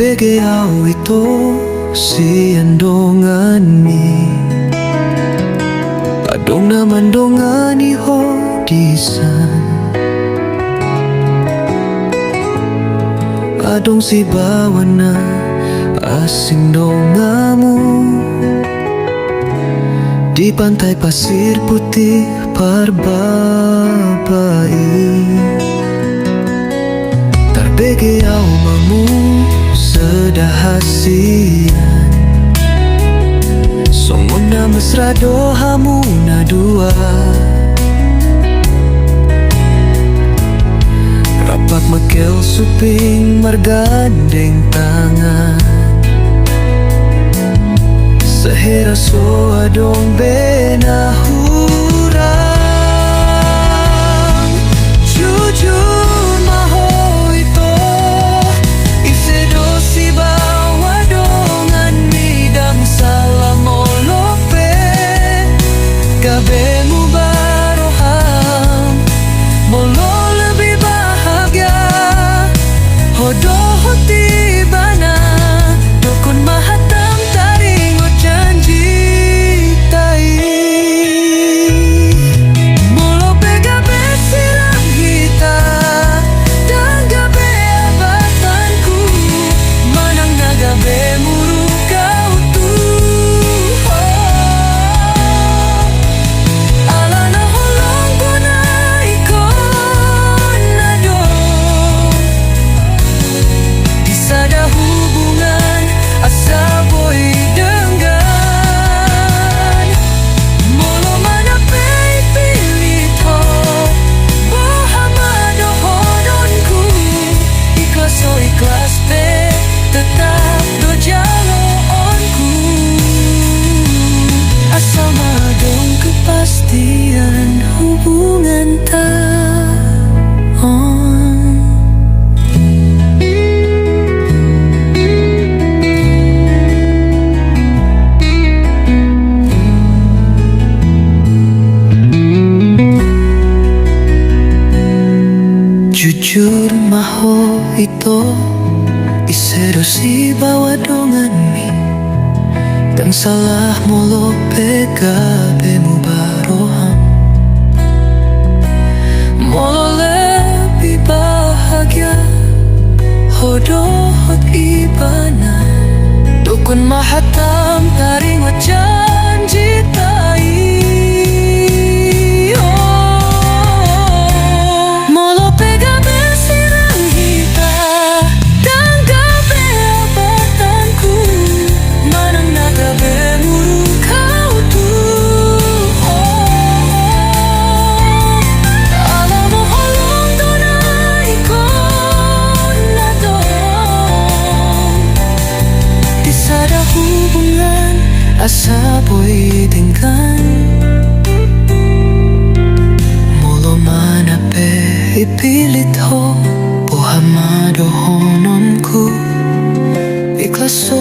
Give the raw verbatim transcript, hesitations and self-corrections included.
Tarbege au ito sian donganmi, adong na mandongani ho di san. Adong sibawa na asing donganmu di pantai pasir putih parbaba i. Tarbege au mamungka sada hasian, songon na mesra do hamu na dua. Rap mangkel suping margandeng tangan, sahera so adong be na hurang. Jujur ma ho ito, ise do sibawa donganmi? Ndang salah molo pe gabe mubaroham, molo lebih bahagia ho dohot ibana. Dokon ma hatam taringot janjita i. Molo pe gabe sirang hita, ndang gabe abatanku, manang na gabe muruk au tu ho. Alana holong bona ingkon adong di sada hubungan asa boi denggan. Molo mana pe ipilit ho, boha ma dohononku, ikhlas so ikhlas pe tetap do jaloonku, asal ma adong kepastian hubunganta on. Jujur ma ho ito, ise do sibawa donganmi? Ndang salah molo pe gabe mubaroham, molo lebih bahagia ho dohot ibana. Dokon ma hatam taringot janjita i. Molo pe gabe sirang hita, ndang gabe abatanku, manang na gabe muruk au tu ho. Alana holong bona ingkon adong di sada hubungan asa boi denggan. Molo mana pe ipilit ho, boha ma dohononku, ikhlas so